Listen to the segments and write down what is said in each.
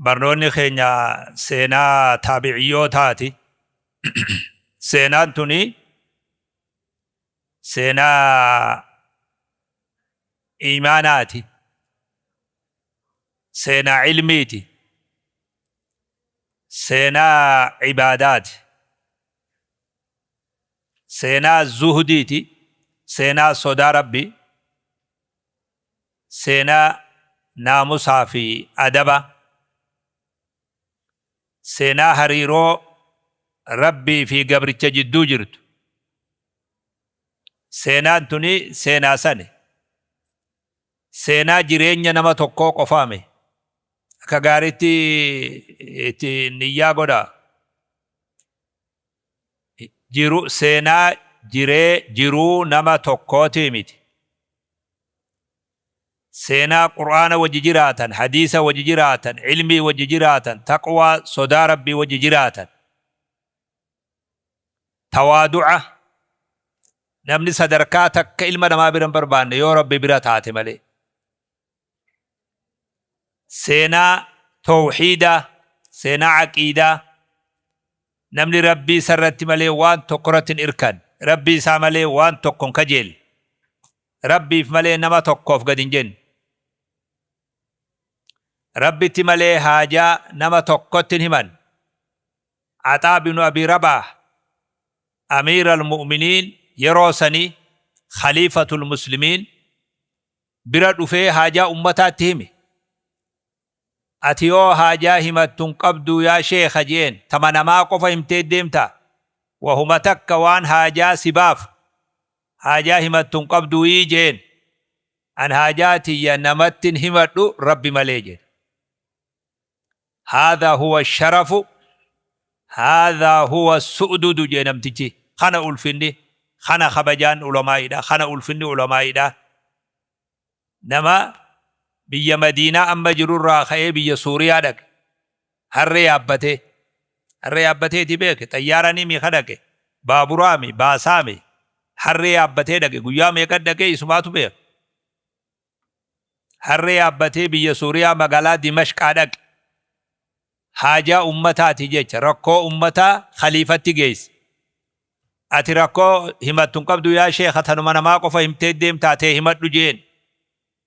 Barnoonni keenya seenaa taabiciyyootaati. Seenaan tuni seenaa iimaanaati. Seenaa ilmiiti. Seenaa ibaadaati. Seenaa zuhdiiti. Seenaa sodaa Rabbii. Seenaa naamusaa fi adaba. Seenaa hariiroo Rabbii fi gabricha jidduu jirtu. Seenaan tuni seenaa sani. Seenaa jireenya nama tokkoo qofaami. Akka gaariitti itti niyyaa godhaa. Jiru seenaa jiree jiruu nama tokkootii miti. Seenaa Qur'aana wajji jiraatan, hadiisa wajji jiraatan, ilmii wajji jiraatan, taqwaa sodaa Rabbii wajji jiraatan. Tawaadu'a namni sadarkaa takka ilma namaa bira hin barbaanne yoo Rabbi bira taate malee. Seenaa tawhiidaa, seenaa aqiidaa, namni Rabbii isa irratti malee waan tokko irratti hin irkanne, Rabbii isaa malee waan tokko hin kajeelle, Rabbiif malee nama tokkoof gad hin jenne, Rabbitti malee haajaa nama tokkotti hin himanne. Axaa binu Abii Rabaah Amiira al-Mu'miniin yeroo sanii Khaliifatul Muslimiin bira dhufee haajaa ummataatti hime. Ati yoo haajaa himattu hin qabduu yaa sheekha je'een, tama namaa qofa himtee deemtaa? Wahuma takka waan haajaa si baafu haajaa himattu hin qabduuyii je'een. An haajaa tiyya namatti hin himadhu Rabbi malee jedhe. Haadhaa huwa sharafu, haadhaa huwa su'dudu jedhe namtichi. Kana ulfinni, kana kabajaan ulamaa'iidha, kana ulfinni ulamaa'iidha. Nama biyya Madiinaa amma jirurraa ka'ee biyya Suuriyaa dhaqe. Harree yaabbatee. Harree yaabbateeti beeke. Xayyaaranii mi ka dhaqe. Baaburaami, baasaami. Harree yaabbatee dhaqe. Guyyaa meeqa dhaqee isumaatu beeka. Harree yaabbatee biyya Suuriyaa magaalaa Dimashqaa dhaqe. Haajaa ummataati jecha rakkoo ummataa khaliifatti geesse. Ati rakkoo himattu hin qabdu yaa sheekha tanuma namaa qofa himtee deemtaa tee himadhu jeen.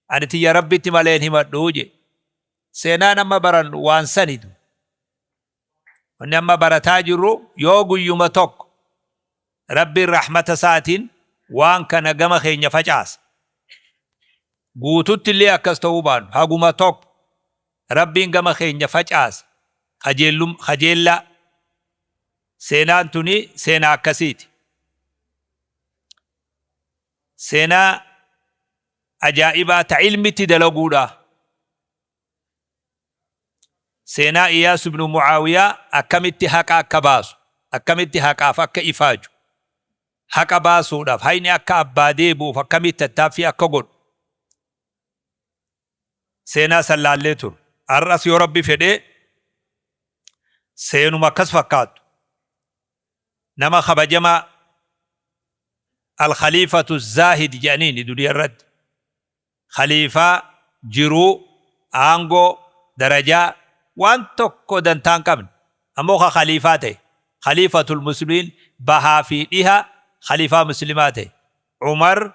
Ani tiyya Rabbitti malee hin himadhu jee. Seenaan amma barannu waan sanitu. Wanni amma barataa jirru yoo guyyuma tokko Rabbiin rahmata isaatiin waan kana gama keenya facaasa. Guututti illee akkas ta'uu baannu haguma tokko Rabbiin gama keenya facaasa. Kajeellum kajeellaa seenaan tuni seenaa akkasiiti. Seenaa ajaa'ibaa ta ilmitti dalaguudha. Seenaa Iyaas ibnu Mu'aawiyaa akkamitti haqa akka baasu, akkamitti haqaaf akka ifaaju, haqa baasuudhaaf hayni akka abbaa deebi'uuf akkamitti tattaaffii akka godhu seenaa san laallee turre. Har'as yoo Rabbi fedhe seenuma akkas fakkaattu nama kabajamaa Al-Khaliifatu Zaahid jedhaniini duniya irratti. Khaliifaa, jiruu, aangoo, darajaa, waan tokko dantaa hin qabne. Ammoo ka khaliifaa ta'e, khaliifatul muslimiin bahaa fi dhiha khaliifaa muslimaa ta'e. Umar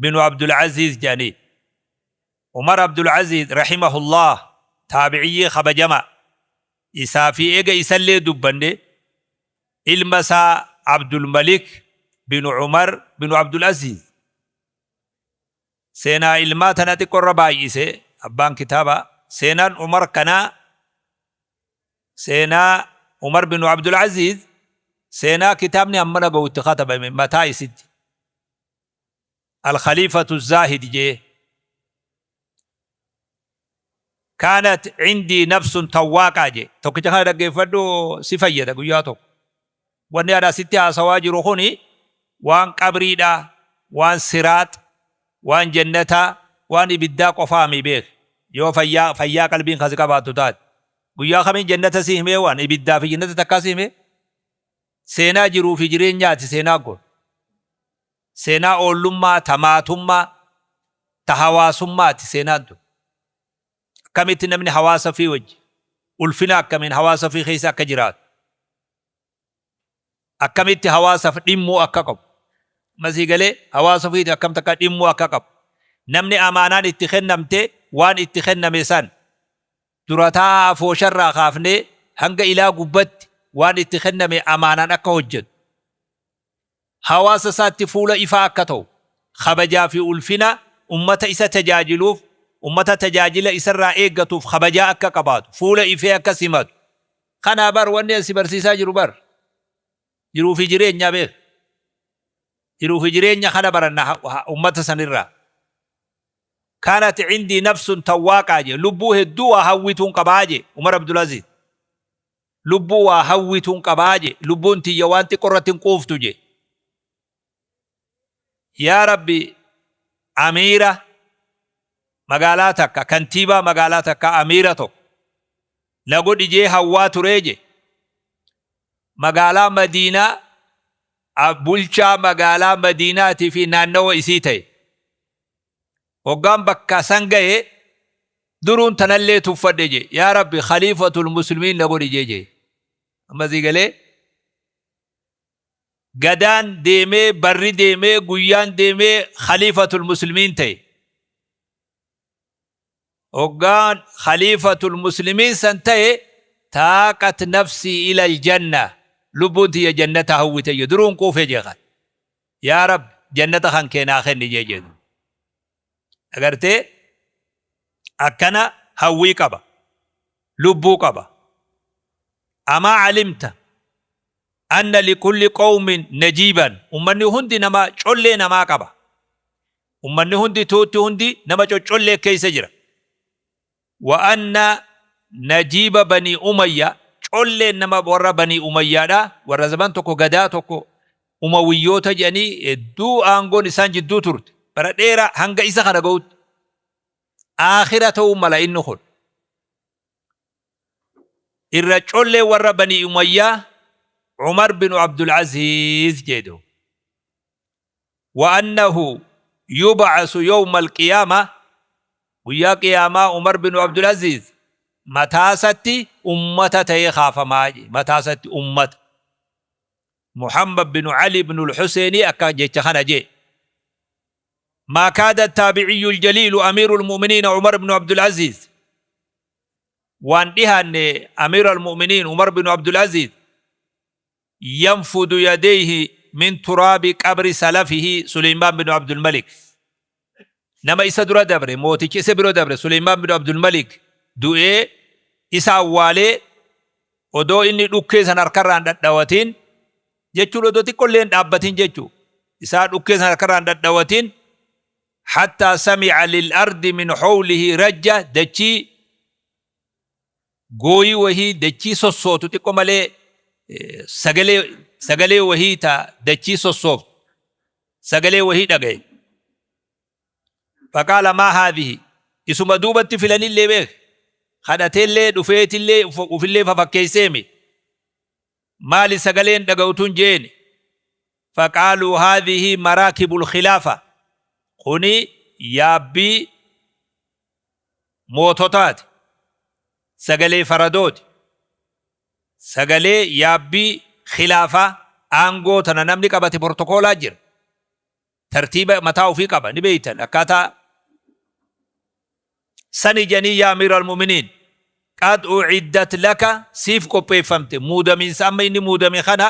binu Abdul Aziiz jedhaniin. Umar Abdul Aziiz rahimahullah taabiciyyii kabajamaa. Isaa fi eega isallee dubbanne ilma isaa Abdul Malik binu Umar binu Abdul Aziiz. Seenaa ilmaa tana xiqqo irra baay'ise abbaan kitaabaa. Seenaan Umar kanaa seenaa Umar bin Abdul Aziz seenaa kitaabni hammana gahu itti katabame mataa isitti. Al-Khaliifatu Zaahid jee. Kaanat cindii nafsun tawwaaqaa jee. Tokkicha kana dhaggeeffadhu si fayyada guyyaa tokko. Wanni ani asitti haasawaa jiru kuni waan qabriidhaa, waan siraax, waan jannataa, waan ibiddaa qofaami beeki. Yoo fayyaa fayyaa qalbiin kan si qabaattu taate. Guyyaa kamiin jannata si himee waan ibiddaa fi jannata takkaa si himee? Seenaa jiruu fi jireenyaati seenaan kun. Seenaa oollummaa, ta maatummaa, ta hawaasummaati seenaan tun. Akkamitti namni hawaasa fi wajji. Ulfina akkamiin hawaasa ofii keessa akka jiraatu. Akkamitti hawaasaaf dhimmuu akka qabu. Masii galee hawaasa ofiiti akkamti akka dhimmuu akka qabu. Namni amaanaan itti kennamte waan itti kenname san dura taa'aa afoosharraa kaafnee hanga ilaa gubbatti waan itti kenname amaanaan akka hojjetu. Hawaasa isaatti fuula ifaa akka ta'u, kabajaa fi ulfina ummata isa tajaajiluuf, ummata tajaajila isarraa eeggatuuf kabajaa akka qabaatu, fuula ifee akka simatu. Kanaa bar wanni an si barsiisaa jiru bar jiruu fi jireenyaa beek. Jiruu fi jireenya kana baranna ummata sanirraa. Kaanat cindii nafsun tawwaaqaa jee lubbuu hedduu waa hawwituun qabaa jee Umar Abdulaziz. Lubbuu waa hawwituun qabaa je lubbuun tiyya waan xiqqo irratti hin quuftu je. Yaa Rabbi amiira magaalaa takka kantiibaa magaalaa takka amiira tokko na godhi jee hawwaa turee je. Magaalaa Madiinaa bulchaa magaalaa Madiinaatii fi naannawa isii ta'e. Hoggaan bakka san gahe duruun tanallee tuffadhe je yaa Rabbi khaliifatul muslimiin na godhi jee jee. Amma sii galee gadaan deemee barri deemee guyyaan deemee khaliifatul muslimiin ta'e. Hoggaan khaliifatul muslimiin san ta'e taaqat nafsii ilal janna lubbuun tiyya jannata hawwite je duruun quufe jee kan. Yaa Rabbi jannata kan kee naa kenni jee jedhu. Agartee akkana hawwii qaba. Lubbuu qaba. Amaa alimta anna likulli qawmin najiiban ummanni hundi nama collee namaa qaba. Ummanni hundi tuutti hundi nama coccollee keessa jira. Wa anna najiiba banii umayya colleen nama warra banii umayyaadha warra zaman tokko gadaa tokko umawiyyoota jedhanii hedduu aangoon isaan jidduu turte bara dheeraa hanga isa kana ga'utti aakhira ta'uu mala inni kun irra collee warra banii umayyaa Umar bin Abdul Aziz jedhu Wa annahu yub'asu yawmal qiyaamah, guyyaa qiyaamaa Umar binu Abdul Aziz mataasatti ummata ta'ee kaafamaa jedhe, mataasatti ummata. Muhammad binu Ali binu Al-Huseenii akka jecha kana jedhe. Maa kaada at-taabiciyyu al-jaliilu amiiru al-mu'miniina Umar binu Abdul Aziz waan dhihaanne amiira al-mu'miniin Umar binu Abdul Aziz yanfudu yadayhi min turaabi qabri salafihi Suleymaan binu Abdulmalik nama isa dura dabre mooticha isa bira dabre Suleymaan binu Abdulmalik du'ee isa awwaalee odoo inni dhukkee san harkarraan dhadhawatiin jechuun odoo xiqqollee hin dhaabbatin jechuu isaa dhukkee san harkarraan dhadhawatin hattaa sami'a lil ardi min hawlihi rajja dachii gooyii wahii dachii sossootu xiqqo malee sagalee sagalee wahii ta dachii sossooftu sagalee wahii dhagaye. Faqaala maa haadhihi isuma duubatti filanillee beek kadhateellee dhufeetillee ufillee fafakkeesseemi maali sagaleen dhaga'utun jeeni faqaaluu haadhihi maraakibul khilaafa kuni yaabbii moototaati, sagalee faradooti, sagalee yaabbii khilaafaa, aangoo tana namni qabate portokoolaa jira. Tartiiba mataa ofii qaba ni beeytan akkaataa sani jedhanii yaa amiira almu'miniin qad u'iddat laka siif qopheeffamte muudamiinsa amma inni muudame kana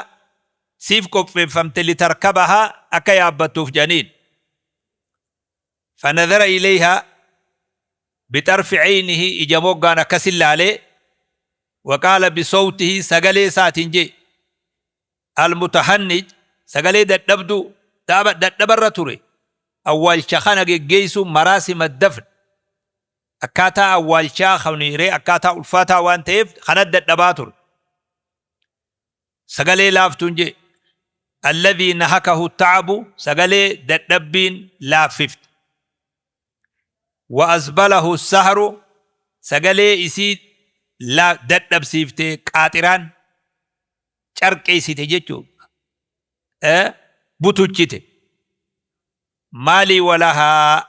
siif qopheeffamte litarkabahaa akka yaabbattuuf jedhaniin. Fanadhara ilayhaa bixarfi caynihi ija moggaan akkasin laalee waqaala bisawtihi sagalee isaatiin jee almutahannij sagalee dadhabduu dadhabarra ture awwaalcha kana geggeessuun maraasima dafn akkaataa awwaalchaa kuniiree akkaataa ulfaataa waan ta'eef kana dadhabaa ture Sagalee laaftuun je'e. Alladhii nahakahu ta'abu sagalee dadhabbiin laaffifte. Wa asbalahu sahru sagalee isii dadhabsiifte qaaxiraan carqeessite jechuu butuchite. Maalii walahaa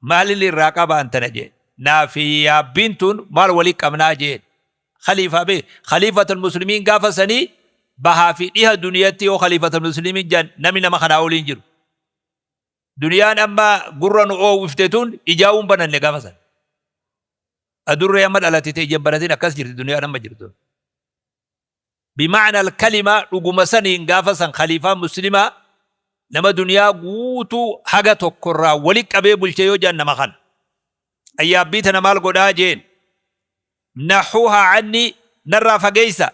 maalin irraa qabaan tana jeen. Naa fi yaabbiin tun maal wali qabnaa jeen. Khaliifaa bee khaliifatul muslimiin gaafa sanii bahaa fi dhiha duniyatti yoo khaliifatul muslimiin jedhan namni nama kanaa olii hin jiru. Duniyaan amma gurra nu oowwifte tun ijaa'uu hin bananne gaafa san. Adurree amma dhalate ta'e ija hin banatin akkas jirti duniyaan amma jirtu. Bima'na al-kalimaa dhuguma saniin gaafa san khaliifaa muslimaa nama duniyaa guutuu haga tokko irraa wali qabee bulche yoo jedhan nama kana. Ayyaabbii tana maal godhaa jeen. Nahuuhaa cannii narraa fageeysa.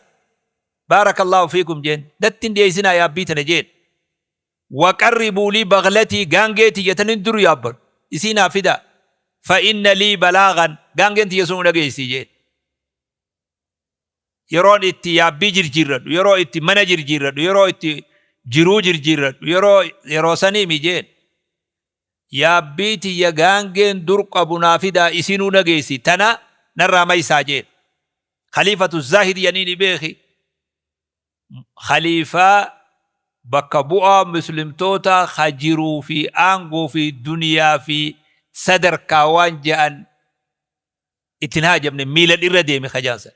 Baarakallaahu fiikum jeen. Natti hin dhiyeessinaa yaabbii tana jeen. Waqarribuu lii baglatii gaangee tiyya tanin dur yaabbadhu isii naa fidaa. Fa inna lii balaagan gaangeen tiyya sun dhageessii jeen. Yeroon itti yaabbii jirjiirradhu, yeroo itti mana jirjiirradhu, yeroo itti jiruu jirjiirradhu, yeroo yeroo saniimi jeen. Yaabbii tiyya gaangeen dur qabu naa fidaa isinuu nageessi tana narraa maysaa jeen. Khaliifatu Zaahid yaniini beeki. Khaliifaa bakka bu'aa muslimtootaa ka jiruu fi aangoo fi duniyaa fi sadarkaa waan je'an itti hin haajamne miilan irra deeme ka je'an san.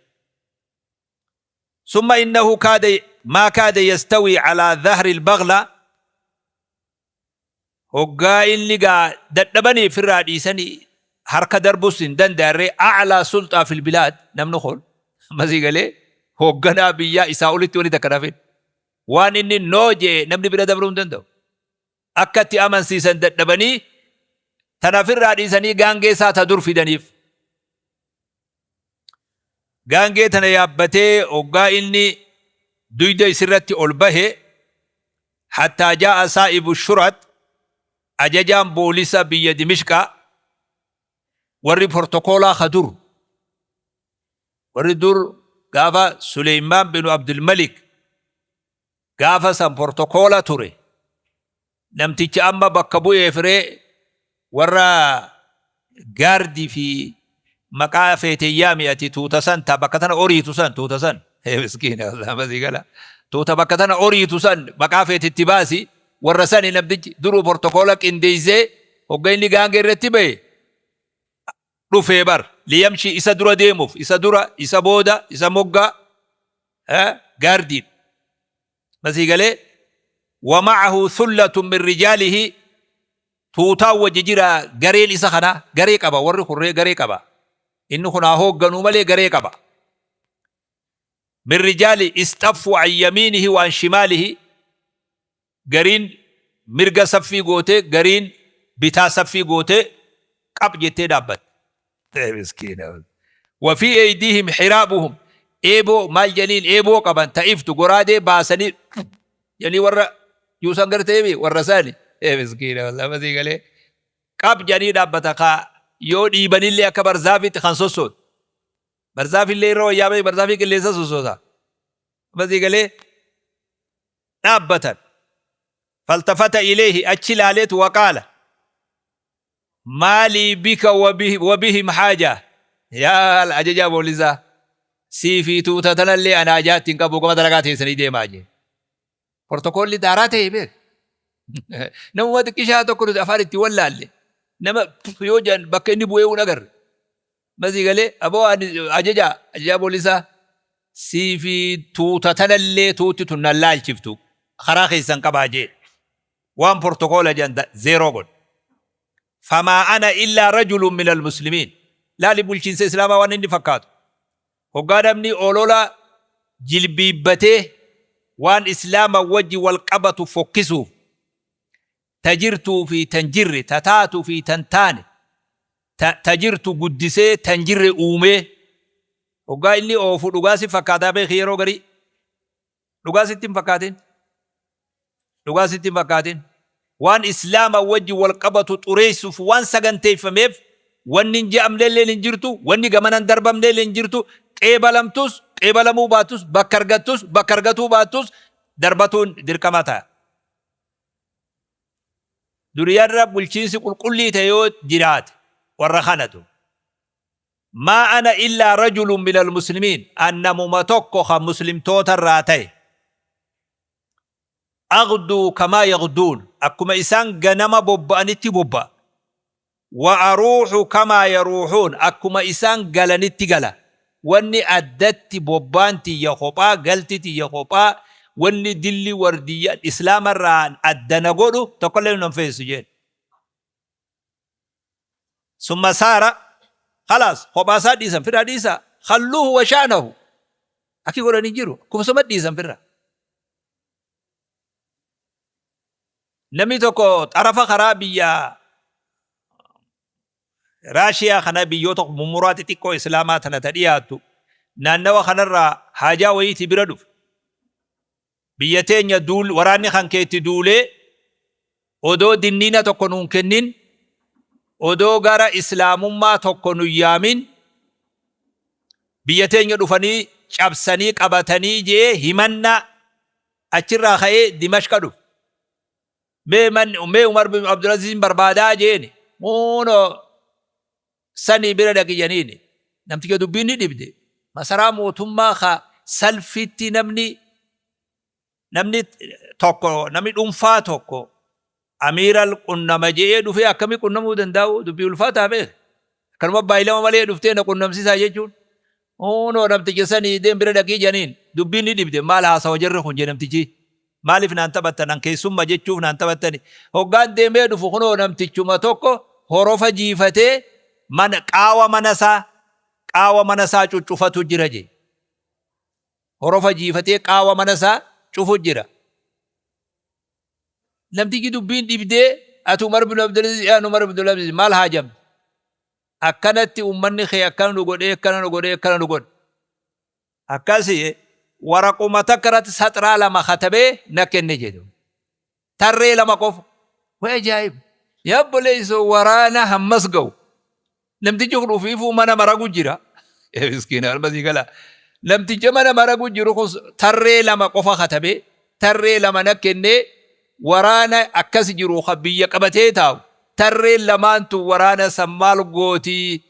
Summa innahu kaada maa kaada yastawii calaa dhahri al-baghla hoggaa inni gaa dadhabanii firraa dhiisanii harka darbus hin danda'arree a'laa sulxaa fil bilaad namni kun masii galee hoogganaa biyyaa isaa olitti wani takka nafin waan inni noo je'e namni bira dabruu hin danda'u. Akka itti amansiisan dadhabanii tana firraa dhiisanii gaangee isaa ta dur fidaniif. Gaangee tana yaabbatee hoggaa inni duyda isirratti ol bahe hattaa jaa'a saa'ibu shurat ajajaan boolisa biyya Dimishqaa warri portokoolaa ka dur warri dur gaafa Suleymaan binu Abdulmalik gaafa san portokoola ture namticha amma bakka bu'eef ree warra gaardii fi maqaa feete yaami ati tuuta san ta bakka tana oriitu san tuuta san miskiina masii gala tuuta bakka tana oriitu san maqaa feete itti baasi warra sani namtichi duruu portokoola qindeessee hogga inni gaangee irratti ba'e dhufee bar liyamshii isa dura deemuuf isa dura isa booda isa moggaa gaardiin masii galee wama'ahu thullatun min rijaalihi tuutaan wajji jira gareen isa kana garee qaba warri kurree garee qaba inni kun haa hoogganuu malee garee qaba min rijaali istaffu an yamiinihi wa an shimaalihi gariin mirga saffii gootee gariin bitaa saffii gootee qap jettee dhaabbatte. Miskiina. Wa fi eeydiihim hiraabuhum eeboo maal jedhaniin eeboo qaban ta'iftu goraadee baasanii jedhanii warra yuusan gartee warra isaani. Miskiina wallahi masii galee qap jedhanii dhaabbata kaa yoo dhiibanillee akka barzaafitti kan sossoon. Barzaafillee irra wayyaa ba'e barzaafii qilleensa sossoosa. Masii galee dhaabbatan. Faltafata ilayhi achi ilaaleetu waqaala maalii bika wabihim haaja yaa ajajaa boolisaa sii fi tuuta tanallee ana hajaa ittiin qabu gama dalagaa teessanii deemaa jee. Portokoolli daaraa ta'e beek. Namuma xiqqishaa tokko nuti afaan itti wallaalle nama yoo jedhan bakka inni bu'ee hin agarre. Masii galee aboo ani ajajaa ajajaa boolisaa sii fi tuuta tanallee tuutti tun nan laalchiftu karaa keessan qabaa jee. Waan portokoola jedhan zeeroo godhe. Famaa ana illaa rajulun minal muslimiin. Laali bulchiinsa islaamaa waan inni fakkaatu. Hoggaa namni olola jilbiibbatee waan islaama wajji wal qabatu fokkisuuf ta jirtuu fi tan jirre, ta taatu fi tan taane, ta ta jirtu guddisee tan jirre uumee hoggaa inni oofu dhugaa si fakkaataa beeki yeroo garii. Dhugaa sitti hin fakkaatin. Dhugaa sitti hin fakkaatin. Waan islaama wajji wal qabatu xureessuuf waan saganteeffameef wanni hin je'amnelleen hin jirtu, wanni gamana hin darbamnelleen hin jirtu, qeebalamtus, qeebalamuu baattus, bakka argattus, bakka argatuu baattus darbatuun dirqama ta'a. Duniyarra bulchiinsi qulqullii ta'e yoo jiraate warra kanatu. Maa ana illaa rajulun minal muslimiin an namuma tokko kan muslimtoota irraa ta'e. Aghduu kamaa yaghduun akkuma isaan ganama bobba'anitti bobba'a. Wa aruuhu kamaa yaruuhuun akkuma isaan galanitti gala. Wanni addatti bobbaan tiyya kophaa, galti tiyya kophaa, wanni dilli wardiyya Islaamarraa adda na godhu tokkollee nu hin feesisu jeen. Summa saara khalaas kophaa isaa dhiisan firraa dhiisaa khalluuhu wa sha'nahu akki godhan hin jiru akkuma suma dhiisan firraa. Namni tokko xarafa karaa biyya Raashiyaa kana biyyoota mummuraa xixiqqoo Islaamaa tana ta dhiyaattu naannawa kanarraa haajaa wayiitii bira dhufe. Biyya teenya duul waraanni kan keetti duulee odoo dinniina tokko nuun kennin, odoo gara Islaamummaa tokko nun yaamin biyya teenya dhufanii cabsanii qabatanii je'ee himannaa achirraa ka'ee Dimashqa dhufe. Mee man mee Umar bin Abdulaziz barbaadaa jeeni. Kunoo sanii bira dhaqi janiini. Namticha dubbiin ni dhibde. Masaraa mootummaa ka salfitti namni namni tokko namni dhuunfaa tokko amiiral qunnama je'ee dhufee akkamii qunnamuu danda'u dubbii ulfaataa beek. Akkanuma baay'ilama malee dhuftee na qunnamsiisaa jechuun. Kunoo namticha sanii deem bira dhaqii janiin dubbiin ni dhibde maal haasawa jarri kun jee namtichi. Maaliif naan taphattan an keessumma jechuuf naan taphattani. Hoggaan deemee dhufu kunoo namtichuma tokko horofa jiifatee mana qaawa mana isaa qaawa mana isaa cuccufatu jira jee. Horofa jiifatee qaawa mana isaa cufu jira. Namtichi dubbiin dhibdee ati Umar bin Abdulaziz yaa Umar bin Abdulaziz maal haajamte? Akkanatti ummanni kee akkana nu godhee akkana nu godhee akkana nu godhe. Akkasi waraquma takka irratti saxraa lama katabee na kenne jedhu. Tarree lama qofa. Way ajaa'ib! Yaa obboleessoo waraana hammas ga'u. Namtichi kun ufiifuu mana maragu jira. Ee miskiina almasii gala. Namticha mana maragu jiru kun tarree lama qofa katabee tarree lama na kennee waraana akkas jiru ka biyya qabatee taa'u tarreen lamaan tun waraana san maal gootii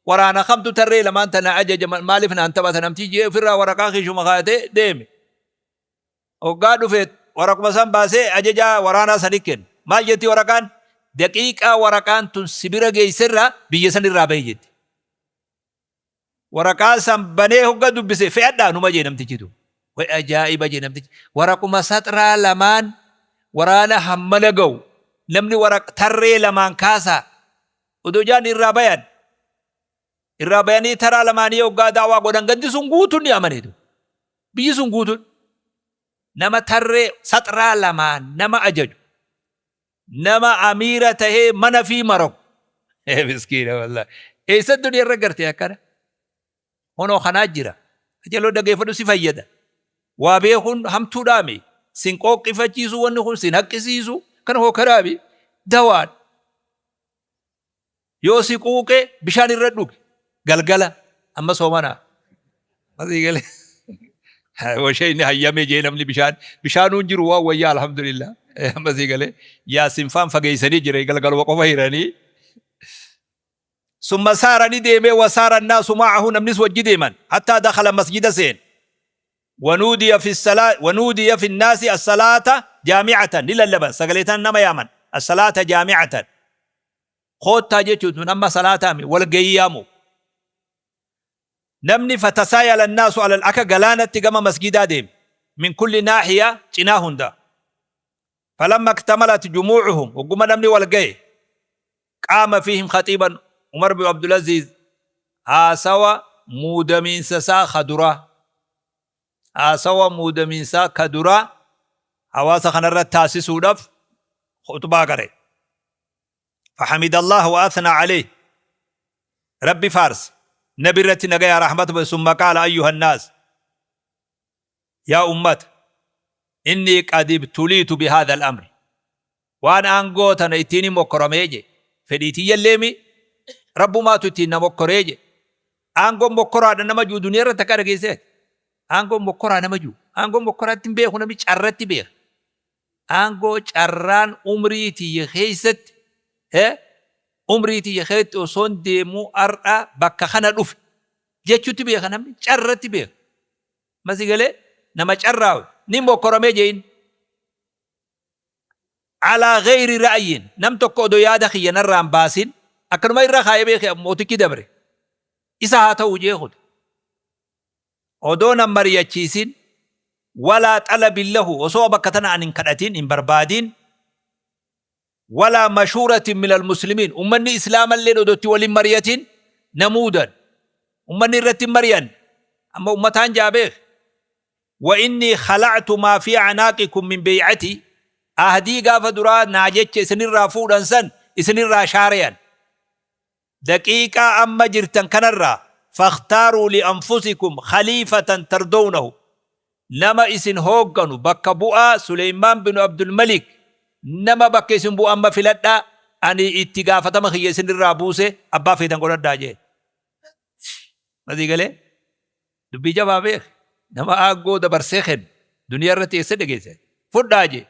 waraana kamtu tarree lamaan tana ajaja maaliif naan taphata namtichi jee ofirraa waraqaa kiishuma kaa'atee deeme. Hoggaa dhufe waraquma san baasee ajajaa waraanaa sani kenne. Maal jetti waraqaan? Daqiiqaa waraqaan tun si bira geesserraa biyya san irraa bahi jetti. Waraqaa san banee hogga dubbise fe'adhaa numa jee namtichi tu. Way ajaa'iba jee namtichi. Waraquma saxraa lamaan waraana hammana ga'u namni waraq tarree lamaan kaasaa odoo jaan irraa bayan. Irraa bayanii taraa lamaanii hoggaa da'waa godhan gandi sun guutuun ni amane tu. Biyyi sun guutuun nama tarree saxraa lamaan nama ajaju nama amiira tahee mana fi maragu. Miskiina wallahi. Eessa duniya irra garte akkana? Honoo kanaa jira. Ajaloo dhageeffadhu si fayyada. Waa beekuun hamtuudhaami. Sin qooqqifachiisu wanni kun sin haqqisiisu kana hookaraami. Dawaan. Yoo si quuqe bishaan irra dhugi. Galgala amma soomanaa. Masii galee. Washee inni hayyame jee namni bishaan bishaanuun jiru waan wayyaa alhamdulillah. Amma sii galee yaasin faan fageessanii jira galgaluma qofa hiranii. Summa saara ni deemee wasaara annaasu ma'ahu namnis wajji deeman hattaa dakhala masjida seen. Wanuudiya fi salaa wanuudiya fi naasi as-salaata jaami'atan ni lallaban sagalee tan nama yaaman as-salaata jaami'atan. Koottaa jechuun tun amma salaataami wal gayii yaamu. Namni fatasaayala annaasu alal akka galaanatti gama masgiidaa deeme min kulli naahiya cinaa hunda. Falamma iktamalat jumuucuhum hogguma namni wal gaye qaama fiihim khaxiiban Umar bin Abdulaziz haasawa muudamiinsa isaa ka duraa haasawa muudamiinsaa ka duraa hawaasa kanarratti taasisuudhaaf khuxbaa qare. Fahamidallah wa athna alayh Rabbi faarse nabi irratti nagaya rahmata bu'e summa qaala ayyuha nnaas yaa ummata innii qad ibtuliitu bihaadha al-amri waan aangoo tana ittiin hin mokkoramee je fedhii tiyyalleemi rabbumaatu ittiin na mokkoree je aangoon mokkoraadha nama jiru duniyaa irratti akka dhageessee aangoon mokkoraa nama jiru aangoon mokkoraatti hin beeku namni carratti beeka Aangoo carraan umrii tiyya keessatti umrii tiyya keessatti osoon deemuu har'a bakka kana dhufe jechutti beeka namni carratti beeka. Masi galee nama carraawe ni mokkoramee jein. Alaa gayri ra'yin nam tokko odoo yaada kiyya narraan baasin akkanuma irra kaayee beeke mootichi dabre isa haa ta'u jee kute. Odoo nan mariyachiisin, walaa xalabin lahu, osoo bakka tana an hin kadhatin, hin barbaadin, walaa mashuuratin minal muslimiin, ummanni islaamalleen odoo itti wal hin mariyatin na muudan. Ummanni irratti hin mariyanne. Amma ummataan jaa beek. Wa innii khala'tu maa fi a'naaqikum min beey'atii, ahdii gaafa duraa naa jecha isinirraa fuudhan san isinirraa shaareyan. Daqiiqaa amma jirtan kanarraa, fakhtaaruu li'anfusikum khaliifatan tardownahu, nama isin hoogganu, bakka bu'aa Suleymaan binu Abdulmalik, nama bakka isin bu'u amma filadhaa, ani itti gaafatama kiyya isinirraa buuse, abbaa feetan godhadhaa jeen. Masii galee? Dubbii jabaa beeki. Nama aaggoo dabarsee kennu duniyaa irratti eessa dhageesse? Fudhaa jee.